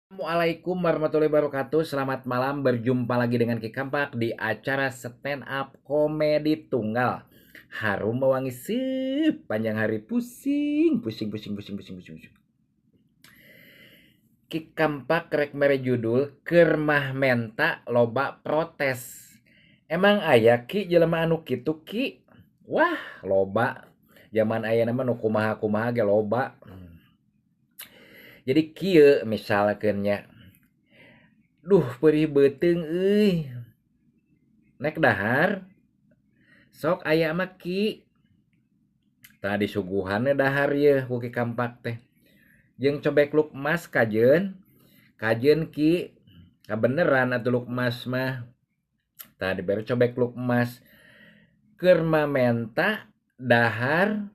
Assalamualaikum warahmatullahi wabarakatuh. Selamat malam, berjumpa lagi dengan Ki Kampak di acara stand up komedi tunggal. Harum mewangi sepanjang hari, pusing, pusing, pusing, pusing, pusing, pusing, pusing. Ki Kampak rek mere judul Keur mah menta loba protes. Emang aya Ki jelema anu kitu Ki? Wah, loba. Zaman ayeuna mah nu kumaha-kumaha ge loba. Jadi kieu misalkeun nya. Duh, perih beuteung euy. Nek dahar? Sok aya mah Ki. Tah disuguhan dahar yeuh ku Ki Kampak teh. Jeung cobek lukmas kajeun. Kajeun Ki. Kabeneran atuh lukmas mah. Tah dibere cobek lukmas. Keur mamenta dahar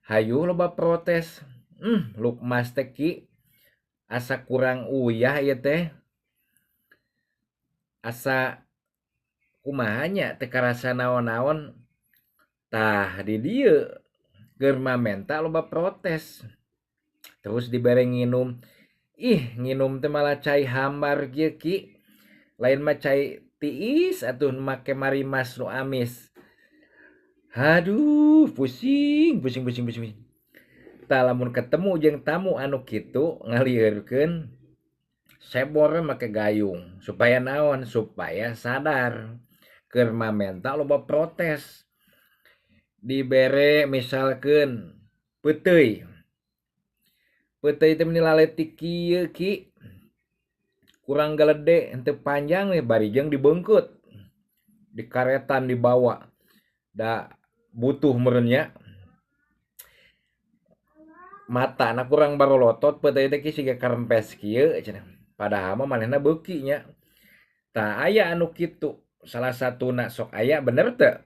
hayu loba protes. Lukmas teh Ki. Asa kurang uyah ieu teh. Asa kumaha nya teu karasa naon-naon. Tah di dieu keur mamenta loba protes. Terus dibere nginum. Ih, nginum teh malah cai hambar kieu Ki. Lain mah cai tiis atuh make marimas nu amis. Haduh, pusing, pusing, pusing, pusing. Tah lamun ketemu jeung tamu anu kitu ngalieurkeun sebor make gayung supaya naon, supaya sadar. Keur mamenta loba protes. Dibere misalkeun peuteuy. Peuteuy teh meni laletik kieu Ki. Kurang galede henteu panjang we bari jeung dibeungkeut. Dikaretan dibawa. Da butuh meureun nya. Matana kurang barolotot peuteuy teh siga karempes kieu cenah. Padahal mah manehna beuki nya. Tah aya anu kitu. Salah satuna sok aya bener teu?